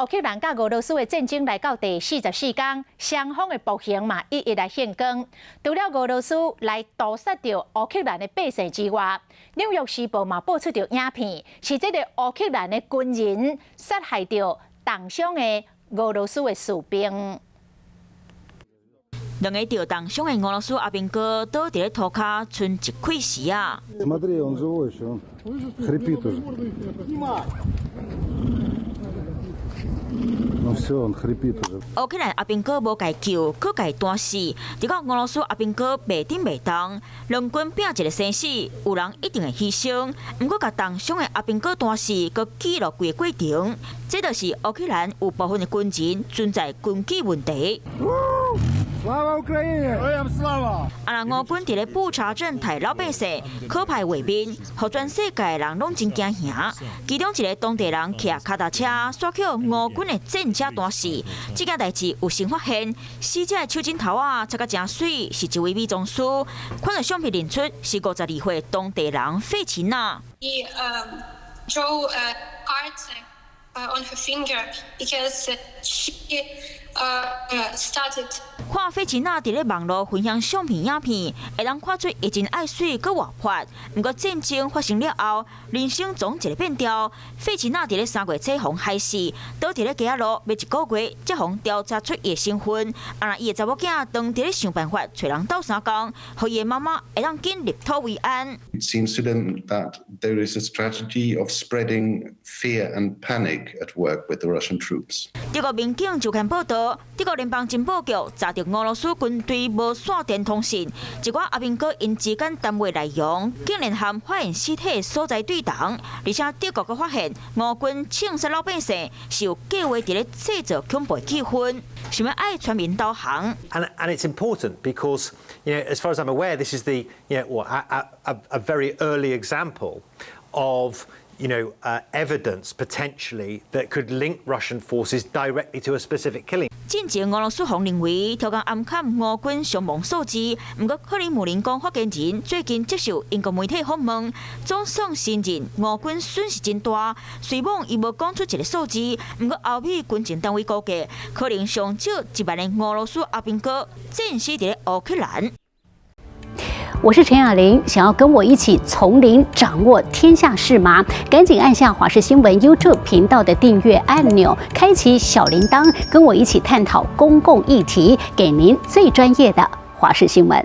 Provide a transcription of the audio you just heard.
烏克蘭佮俄羅斯的戰爭來到第44天，雙方的暴行嘛一一來現光。除了俄羅斯來屠殺著烏克蘭的百姓之外，《紐約時報》嘛播出著影片，是這個烏克蘭的軍人殺害著重傷的俄羅斯的士兵。兩个著重傷的俄羅斯阿兵哥倒佇咧塗跤，賰一氣時啊！ Смотри, он живой еще, он хрипит уже. Ну все, он хрипит уже. 烏克蘭阿兵哥無共救，閣共彈死。這個俄羅斯阿兵哥袂頂袂動，兩軍拼一个生死，有人一定會犧牲。毋過共重傷的阿兵哥彈死，閣記錄規個過程。這就是烏克蘭有部分的軍人存在軍紀問題。 Слава Україні! Героям слава! 啊！若俄軍佇咧布查鎮刣老百姓，可怕畫面，予全世界的人攏真驚嚇。其中一个當地人騎跤踏車，煞予俄軍的戰車彈死。這件代誌有先發現，死者的手指頭仔擦甲誠媠，是一位美妝師。看著相片認出是52歲當地人費琴娜。 He draw a heart on her finger because she started 看費琴娜佇咧網路分享相片影片，會當看出伊真愛媠閣活潑。毋過戰爭發生了後，人生總一个變調。費琴娜佇咧3月初予害死，倒佇咧街仔路欲一個月，才予調查出伊的身份。啊，若伊的查某囝當佇咧想辦法揣人鬥相共，予伊的媽媽會當緊入土為安。 It seems to them that there is a strategy of spreading fear and panic at work with the Russian troops. 德國明鏡週刊報導，德國聯邦情報局查著俄羅斯軍隊無線電通訊，一寡阿兵哥𪜶之間談話內容，竟然和發現屍體所在對同，而且德國閣發現俄軍槍殺老百姓是有計劃佇咧製造恐怖氣氛，想欲愛全民投降。 And it's important because, as far as I'm aware, this is the, well, a very early example of evidence potentially that could link Russian forces directly to a specific killing. 進前俄羅斯方認為，刁工暗崁俄軍傷亡數字，毋過克里姆林宮發言人最近接受英國媒體訪問，總算承認俄軍損失真大。雖罔伊無講出一个數字，毋過歐美軍情單位估計，可能上少1萬个俄羅斯阿兵哥戰死佇咧烏克蘭。我是陳雅玲，想要跟我一起從零掌握天下事嗎？趕緊按下華視新聞 YouTube 頻道的訂閱按鈕，開啟小鈴鐺，跟我一起探討公共議題，給您最專業的華視新聞。